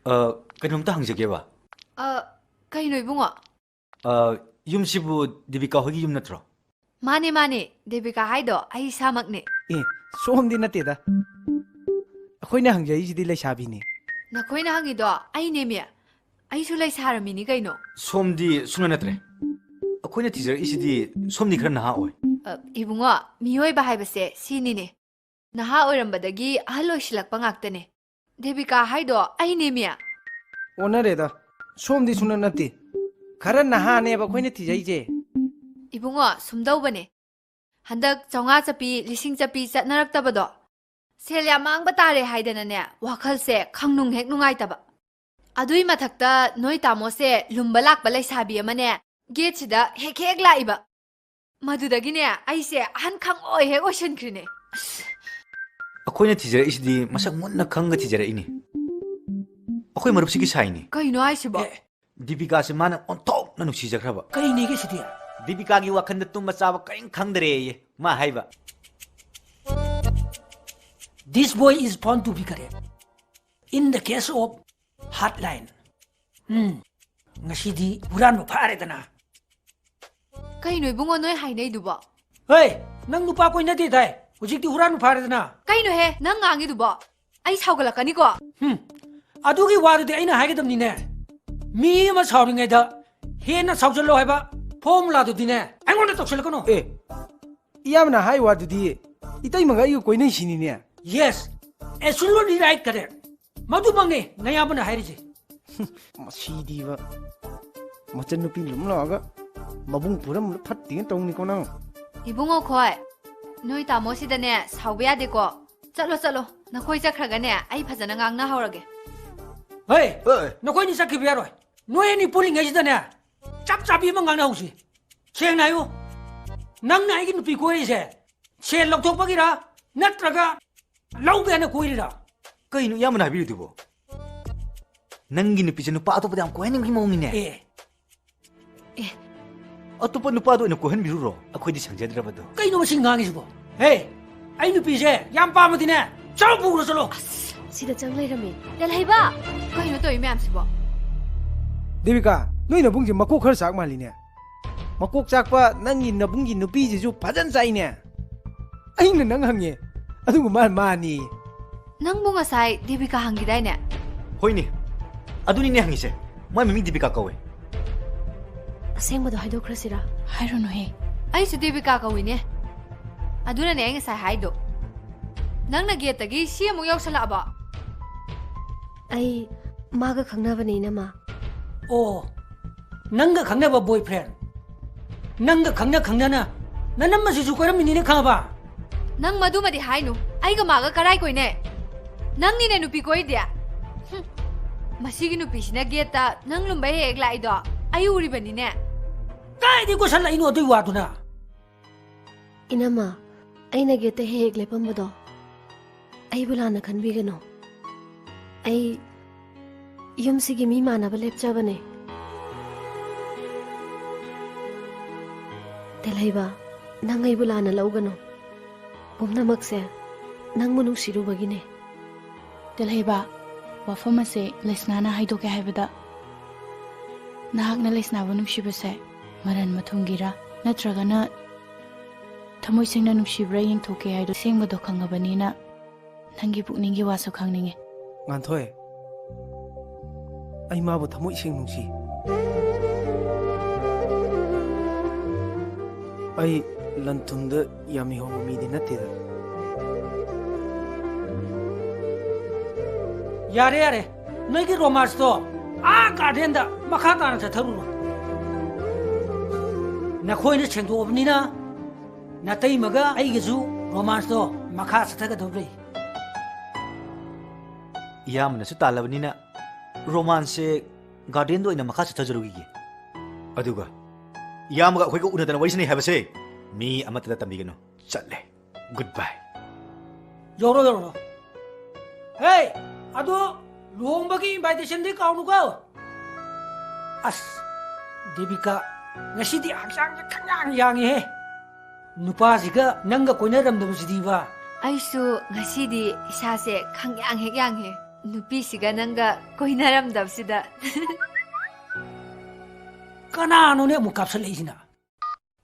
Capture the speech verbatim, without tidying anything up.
ꯑ, ꯀꯩꯅꯣꯝꯇ ꯍꯪꯖꯒꯦꯕ꯫ ꯑ, ꯀꯩꯅꯣ ꯏꯕꯨꯡꯉꯣ? ꯑ, ꯌꯨꯝꯁꯤꯕꯨ ꯗꯦꯕꯤꯀꯥ ꯍꯣꯏꯒꯤ ꯌꯨꯝ ꯅꯠꯇ꯭ꯔꯣ? ꯃꯥꯅꯦ, ꯃꯥꯅꯦ, ꯗꯦꯕꯤꯀꯥ ꯍꯥꯏꯗꯣ ꯑꯩ ꯏꯁꯥꯃꯛꯅꯦ꯫ ꯑꯦ, ꯁꯣꯝꯗꯤ ꯅꯠꯇꯦꯗ꯫ ꯑꯩꯈꯣꯏꯅ ꯍꯪꯖꯔꯤꯁꯤꯗꯤ ꯂꯩꯁꯥꯕꯤꯅꯤ꯫ ꯅꯈꯣꯏꯅ ꯍꯪꯉꯤꯗꯣ ꯑꯩꯅꯦꯃꯤ꯫ ꯑꯩꯁꯨ ꯂꯩꯁꯥꯔꯝꯃꯤꯅꯤ ꯀꯩꯅꯣ꯫ ꯁꯣꯝꯗꯤ ꯁꯨꯡꯅ ꯅꯠꯇ꯭ꯔꯦ꯫ ꯑꯩꯈꯣꯏꯅ ꯊꯤꯖꯔꯛꯏꯁꯤꯗꯤ ꯁꯣꯝꯗꯤ ꯈꯔ ꯅꯍꯥ ꯑꯣꯏ꯫ ꯑ, ꯏꯕꯨꯡꯉꯣ, ꯃꯤꯑꯣꯏꯕ ꯍꯥꯏꯕꯁꯦ ꯁꯤꯅꯤꯅꯦ꯫ ꯅꯍꯥ ꯑꯣꯏꯔꯝꯕꯗꯒꯤ ꯑꯍꯜ ꯑꯣꯏꯁꯤꯜꯂꯛꯄ ꯉꯥꯛꯇꯅꯦ꯫ ꯗꯦꯕꯤꯀꯥ ꯍꯥꯏꯗꯣ ꯑꯩꯅꯦꯃꯤ꯫ ꯑꯣꯟꯅꯔꯦꯗ, ꯁꯣꯝꯗꯤ ꯁꯨꯡꯅ ꯅꯠꯇꯦ꯫ ꯈꯔ ꯅꯍꯥꯅꯦꯕ ꯑꯩꯈꯣꯏꯅ ꯊꯤꯖꯩꯁꯦ꯫ ꯏꯕꯨꯡꯉꯣ, ꯁꯨꯝꯗꯧꯕꯅꯦ꯫ ꯍꯟꯗꯛ ꯆꯥꯝꯃꯉꯥ ꯆꯞꯄꯤ, ꯂꯤꯁꯤꯡ ꯆꯞꯄꯤ ꯆꯠꯅꯔꯛꯇꯕꯗꯣ, ꯁꯦꯜ ꯌꯥꯝ ꯃꯥꯡꯕ ꯇꯥꯔꯦ ꯍꯥꯏꯗꯅꯅꯦ, ꯋꯥꯈꯜꯁꯦ ꯈꯪꯅꯨꯡ ꯍꯦꯛ ꯅꯨꯡꯉꯥꯏꯇꯕ꯫ ꯑꯗꯨꯏ ꯃꯊꯛꯇ ꯅꯣꯏ ꯇꯥꯃꯣꯁꯦ ꯂꯨꯝꯕ ꯂꯥꯛꯄ ꯂꯩꯁꯥꯕꯤ ꯑꯃꯅꯦ, ꯒꯦꯠꯁꯤꯗ ꯍꯦꯛ ꯍꯦꯛ ꯂꯥꯛꯏꯕ꯫ ꯃꯗꯨꯗꯒꯤꯅꯦ ꯑꯩꯁꯦ ꯑꯍꯟ ꯈꯪꯑꯣꯏ ꯍꯦꯛ ꯑꯣꯏꯁꯤꯟꯈ꯭ꯔꯤꯅꯦ꯫ ꯑꯁ꯫ ꯑꯩꯈꯣꯏꯅ ꯊꯤꯖꯔꯛꯏꯁꯤꯗꯤ ꯃꯁꯛ ꯃꯨꯟꯅ ꯈꯪꯒ ꯊꯤꯖꯔꯛꯏꯅꯤ꯫ ꯑꯩꯈꯣꯏ ꯃꯔꯨꯞꯁꯤꯒꯤ ꯁꯥꯏꯅꯤ꯫ ꯀꯩꯅꯣ ꯍꯥꯏꯁꯤꯕꯣ? ꯑꯦ, ꯗꯤꯄꯤꯀꯥꯁꯦ ꯃꯥꯅ ꯑꯣꯟꯊꯣꯛꯅ ꯅꯨꯡꯁꯤꯖꯈ꯭ꯔꯕ꯫ ꯀꯩꯅꯦꯒꯦ ꯁꯤꯗꯤ? ꯗꯤꯄꯤꯀꯥꯒꯤ ꯋꯥꯈꯜꯗ ꯇꯨꯝꯕ ꯆꯥꯕ ꯀꯔꯤꯝ ꯈꯪꯗꯔꯦꯌꯦ꯫ ꯃꯥ ꯍꯥꯏꯕ, "This boy is found to be correct in the case of hotline." ꯎꯝ, ꯉꯁꯤꯗꯤ ꯍꯨꯔꯥꯟꯕ ꯐꯥꯔꯦꯗꯅ꯫ ꯀꯩꯅꯣ ꯏꯕꯨꯡꯉꯣ ꯅꯣꯏ ꯍꯥꯏꯅꯩꯗꯨꯕꯣ? ꯍꯦ, ꯅꯪ ꯅꯨꯄꯥ ꯀꯣꯏꯅꯗꯦ ꯗꯥꯏ? ꯍꯧꯖꯤꯛꯇꯤ ꯍꯨꯔꯥꯟꯕ ꯐꯥꯔꯦꯗꯅ꯫ ꯀꯩꯅꯣꯍꯦ, ꯅꯪ ꯉꯥꯡꯉꯤꯗꯨꯕꯣ? ꯑꯩ ꯁꯥꯎꯒꯠꯂꯛꯀꯅꯤꯀꯣ꯫ ꯍꯨꯝ, ꯑꯗꯨꯒꯤ ꯋꯥꯗꯨꯗꯤ ꯑꯩꯅ ꯍꯥꯏꯒꯗꯕꯅꯤꯅꯦ꯫ ꯃꯤ ꯑꯃ ꯁꯥꯎꯔꯤꯉꯩꯗ ꯍꯦꯟꯅ ꯁꯥꯎꯖꯜꯂꯣ ꯍꯥꯏꯕ ꯐꯣꯔꯃꯨꯂꯥꯗꯨꯗꯤꯅꯦ ꯑꯩꯉꯣꯟꯗ ꯇꯧꯁꯜꯂꯛꯀꯅꯨ꯫ ꯑꯦ, ꯏꯌꯥꯝꯕꯅ ꯍꯥꯏ ꯋꯥꯗꯨꯗꯤ ꯏꯇꯩꯃꯒ ꯑꯩꯒ ꯀꯣꯏꯅꯩꯁꯤꯅꯤꯅꯦ꯫ Yes, absolutely right, correct. ꯃꯗꯨꯃꯛꯅꯦ ꯅꯌꯥꯝꯕꯅ ꯍꯥꯏꯔꯤꯁꯦ꯫ ꯃꯁꯤꯗꯤꯕ, ꯃꯆꯟꯅꯨꯄꯤ ꯂꯨꯝ ꯂꯥꯛꯑꯒ ꯃꯕꯨꯡ ꯄꯨꯔꯝꯕꯗ ꯐꯠꯇꯦꯅ ꯇꯧꯅꯤꯀꯣ ꯅꯪ꯫ ꯏꯕꯨꯡꯉꯣ ꯈꯣꯏ, ꯅꯣꯏ ꯇꯥꯃꯣꯁꯤꯗꯅꯦ ꯁꯥꯎꯕ ꯌꯥꯗꯦꯀꯣ꯫ ꯆꯠꯂꯣ, ꯆꯠꯂꯣ, ꯅꯈꯣꯏ ꯆꯠꯈ꯭ꯔꯒꯅꯦ ꯑꯩ ꯐꯖꯅ ꯉꯥꯡꯅꯍꯧꯔꯒꯦ꯫ ꯍꯦ, ꯍꯦ꯫ ꯅꯈꯣꯏꯅꯤ ꯆꯠꯈꯤꯕ ꯌꯥꯔꯣꯏ꯫ ꯅꯣꯏ ꯑꯅꯤ ꯄꯨꯜꯂꯤꯉꯩꯁꯤꯗꯅꯦ ꯆꯞ ꯆꯥꯕꯤ ꯑꯃ ꯉꯥꯡꯅꯍꯧꯁꯤ꯫ ꯁꯦꯡꯅ ꯍꯥꯏꯌꯨ, ꯅꯪꯅ ꯑꯩꯒꯤ ꯅꯨꯄꯤ ꯀꯣꯏꯔꯤꯁꯦ ꯁꯦꯜ ꯂꯧꯊꯣꯛꯄꯒꯤꯔ ꯅꯠꯇ꯭ꯔꯒ ꯂꯧꯒꯦ ꯍꯥꯏꯅ ꯀꯣꯏꯔꯤꯔ? ꯀꯩꯅꯣ ꯏꯌꯥꯝꯕꯅ ꯍꯥꯏꯕꯤꯔꯤꯗꯨꯕꯣ? ꯅꯪꯒꯤ ꯅꯨꯄꯤꯁꯦ ꯅꯨꯄꯥ ꯑꯇꯣꯞꯄꯗ ꯌꯥꯝ ꯀꯣꯏꯍꯟꯅꯤꯡꯕꯒꯤ ꯃꯑꯣꯡꯅꯤꯅꯦ꯫ ꯑꯦ꯫ ꯑꯦ꯫ ꯑꯇꯣꯞꯄ ꯅꯨꯄꯥꯗ ꯑꯣꯏꯅ ꯀꯣꯏꯍꯟꯕꯤꯔꯨꯔꯣ, ꯑꯩꯈꯣꯏꯗꯤ ꯁꯪꯖꯗ꯭ꯔꯕꯗꯣ꯫ ꯀꯩꯅꯣ ꯃꯁꯤ ꯉꯥꯡꯉꯤꯁꯤꯕꯣ? ꯍꯦ, ꯑꯩ ꯅꯨꯄꯤꯁꯦ ꯌꯥꯝ ꯄꯥꯝꯃꯗꯤꯅꯦ, ꯆꯠꯂꯣ ꯄꯨꯈ꯭ꯔꯣ ꯆꯠꯂꯣ꯫ ꯑꯁ꯫ ꯁꯤꯗ ꯆꯪ ꯂꯩꯔꯝꯃꯦ꯫ ꯇꯦꯜꯍꯩꯕ! ꯀꯩꯅꯣ ꯇꯧꯔꯤ ꯃꯌꯥꯝꯁꯤꯕꯣ? ꯗꯦꯕꯤꯀꯥ, ꯅꯣꯏ ꯅꯕꯨꯡꯁꯦ ꯃꯀꯣꯛ ꯈꯔ ꯆꯥꯛ ꯃꯥꯜꯂꯤꯅꯦ꯫ ꯃꯀꯣꯛ ꯆꯥꯛꯄ ꯅꯪꯒꯤ ꯅꯕꯨꯡꯒꯤ ꯅꯨꯄꯤꯁꯤꯁꯨ ꯐꯖꯅ ꯆꯥꯛꯏꯅꯦ꯫ ꯑꯩꯅ ꯅꯪ ꯍꯪꯉꯦ, ꯑꯗꯨꯒ ꯃꯥ ꯃꯥꯅꯤ꯫ ꯅꯪꯕꯨ ꯉꯁꯥꯏ ꯗꯦꯕꯤꯀꯥ ꯍꯪꯈꯤꯗꯥꯏꯅꯦ? ꯍꯣꯏꯅꯦ, ꯑꯗꯨꯅꯤꯅꯦ ꯍꯪꯉꯤꯁꯦ꯫ ꯃꯥꯏ ꯃꯃꯤꯡ ꯗꯤꯄꯤꯀꯥ ꯀꯧꯋꯦ꯫ ꯑꯁꯦꯡꯕꯗꯣ ꯍꯥꯏꯗꯣꯛꯈ꯭ꯔꯁꯤꯔꯥ? ꯍꯥꯏꯔꯨꯅꯨꯍꯦ꯫ ꯑꯩꯁꯨ ꯗꯦꯕꯤꯀꯥ ꯀꯧꯏꯅꯦ꯫ ꯑꯗꯨꯅꯅꯦ ꯑꯩ ꯉꯁꯥꯏ ꯍꯥꯏꯗꯣ꯫ ꯅꯪꯅ ꯒꯦꯠꯇꯒꯤ ꯁꯤ ꯑꯃꯨꯛ ꯌꯧꯁꯜꯂꯛꯑꯕ? ꯑꯩ ꯃꯥꯒ ꯈꯪꯅꯕꯅꯦ, ꯏꯅꯝꯃ꯫ ꯑꯣ, ꯅꯪꯒ ꯈꯪꯅꯕ boyfriend? ꯅꯪꯒ ꯈꯪꯅ ꯈꯪꯅꯅ ꯅꯅꯝꯃꯁꯤꯁꯨ ꯀꯣꯏꯔꯝꯃꯤꯅꯤꯅꯦ, ꯈꯪꯉꯕ? ꯅꯪ ꯃꯗꯨꯃꯗꯤ ꯍꯥꯏꯅꯨ꯫ ꯑꯩꯒ ꯃꯥꯒ ꯀꯔꯥꯏ ꯀꯣꯏꯅꯩ? ꯅꯪꯅꯤꯅꯦ ꯅꯨꯄꯤ ꯀꯣꯏꯗꯦ꯫ ꯍꯨꯝ꯫ ꯃꯁꯤꯒꯤ ꯅꯨꯄꯤꯁꯤꯅ ꯒꯦꯠꯇ ꯅꯪ ꯂꯨꯝꯕ ꯍꯦꯛ ꯍꯦꯛ ꯂꯥꯛꯏꯗꯣ ꯑꯩ ꯎꯔꯤꯕꯅꯤꯅꯦ꯫ ꯀꯥꯏꯗꯩ ꯀꯣꯏꯁꯜꯂꯛꯏꯅꯣ ꯑꯗꯨꯏ ꯋꯥꯗꯨꯅ? ꯏꯅꯝꯃ, ꯑꯩꯅ ꯒꯦꯠꯇ ꯍꯦꯛ ꯍꯦꯛ ꯂꯦꯞꯄꯝꯕꯗꯣ ꯑꯩꯕꯨ ꯂꯥꯟꯅ ꯈꯟꯕꯤꯒꯅꯨ꯫ ꯑꯩ ꯌꯨꯝꯁꯤꯒꯤ ꯃꯤ ꯃꯥꯟꯅꯕ ꯂꯦꯞꯆꯕꯅꯦ꯫ ꯇꯦꯜꯍꯩꯕ, ꯅꯪ ꯑꯩꯕꯨ ꯂꯥꯟꯅ ꯂꯧꯒꯅꯨ꯫ ꯄꯨꯝꯅꯃꯛꯁꯦ ꯅꯪꯕꯨ ꯅꯨꯡꯁꯤꯔꯨꯕꯒꯤꯅꯦ꯫ ꯇꯦꯜꯍꯩꯕ, ꯋꯥꯐꯝ ꯑꯁꯦ ꯂꯩꯁꯅꯥꯅ ꯍꯥꯏꯗꯣꯛꯀꯦ ꯍꯥꯏꯕꯗ ꯅꯍꯥꯛꯅ ꯂꯩꯁꯅꯥꯕꯨ ꯅꯨꯡꯁꯤꯕꯁꯦ ꯃꯔꯟ ꯃꯊꯨꯝꯒꯤꯔ ꯅꯠꯇ꯭ꯔꯒꯅ ꯊꯃꯣꯏ ꯁꯦꯡꯅ ꯅꯨꯡꯁꯤꯕ꯭ꯔꯥ ꯌꯦꯡꯊꯣꯛꯀꯦ ꯍꯥꯏꯗꯣ ꯑꯁꯦꯡꯕꯗꯣ ꯈꯪꯉꯕꯅꯤꯅ ꯅꯪꯒꯤ ꯄꯨꯛꯅꯤꯡꯒꯤ ꯋꯥꯁꯨ ꯈꯪꯅꯤꯡꯉꯤ꯫ ꯉꯥꯟꯊꯣꯏ, ꯑꯩ ꯃꯥꯕꯨ ꯊꯃꯣꯏ ꯁꯦꯡ ꯅꯨꯡꯁꯤ꯫ ꯑꯩ ꯂꯟ ꯊꯨꯝꯗ ꯌꯥꯝ ꯌꯥꯎꯕ ꯃꯤꯗꯤ ꯅꯠꯇꯦꯗ꯫ ꯌꯥꯔꯦ, ꯌꯥꯔꯦ, ꯅꯣꯏꯒꯤ romanceꯇꯣ ꯑꯥ gardenꯗ ꯃꯈꯥ ꯇꯥꯅ ꯆꯠꯊꯔꯨꯔꯣ꯫ ꯅꯈꯣꯏꯅ ꯁꯦꯡꯗꯣꯛꯑꯕꯅꯤꯅ ꯅꯇꯩꯃꯒ ꯑꯩꯒꯁꯨ romanceꯇꯣ ꯃꯈꯥ ꯆꯠꯊꯒꯗꯧꯔꯤ꯫ ꯏꯌꯥꯝꯕꯅꯁꯨ ꯇꯥꯜꯂꯕꯅꯤꯅ romanceꯁꯦ gardenꯗ ꯑꯣꯏꯅ ꯃꯈꯥ ꯆꯠꯊꯖꯔꯨꯈꯤꯒꯦ꯫ ꯑꯗꯨꯒ ꯏꯌꯥꯝꯕꯒ ꯑꯩꯈꯣꯏꯒ ꯎꯅꯗꯅ ꯋꯥꯔꯤ ꯁꯥꯟꯅꯩ ꯍꯥꯏꯕꯁꯦ ꯃꯤ ꯑꯃꯠꯇꯗ ꯇꯝꯕꯤꯒꯅꯨ꯫ ꯆꯠꯂꯦ꯫ Good bye꯫ ꯌꯧꯔꯣ, ꯌꯧꯔꯣ꯫ ꯍꯦ, ꯑꯗꯨ ꯂꯨꯍꯣꯡꯕꯒꯤ invitationꯗꯤ ꯀꯥꯎꯅꯨꯀꯣ꯫ ꯑꯁ, ꯗꯦꯕꯤꯀꯥ, ꯉꯁꯤꯗꯤ ꯍꯛꯆꯥꯡꯁꯦ ꯈꯪꯌꯥꯡ ꯌꯥꯡꯉꯤꯍꯦ꯫ ꯅꯨꯄꯥꯁꯤꯒ ꯅꯪꯒ ꯀꯣꯏꯅꯔꯝꯗꯕꯁꯤꯗꯤꯕ꯫ ꯑꯩꯁꯨ ꯉꯁꯤꯗꯤ ꯏꯁꯥꯁꯦ ꯈꯪꯌꯥꯡ ꯍꯦꯛ ꯌꯥꯡꯉꯦ, ꯅꯨꯄꯤꯁꯤꯒ ꯅꯪꯒ ꯀꯣꯏꯅꯔꯝꯗꯕꯁꯤꯗ꯫ ꯀꯅꯥꯅꯣꯅꯦ ꯑꯃꯨꯛ ꯀꯥꯞꯁꯜꯂꯛꯏꯁꯤꯅ?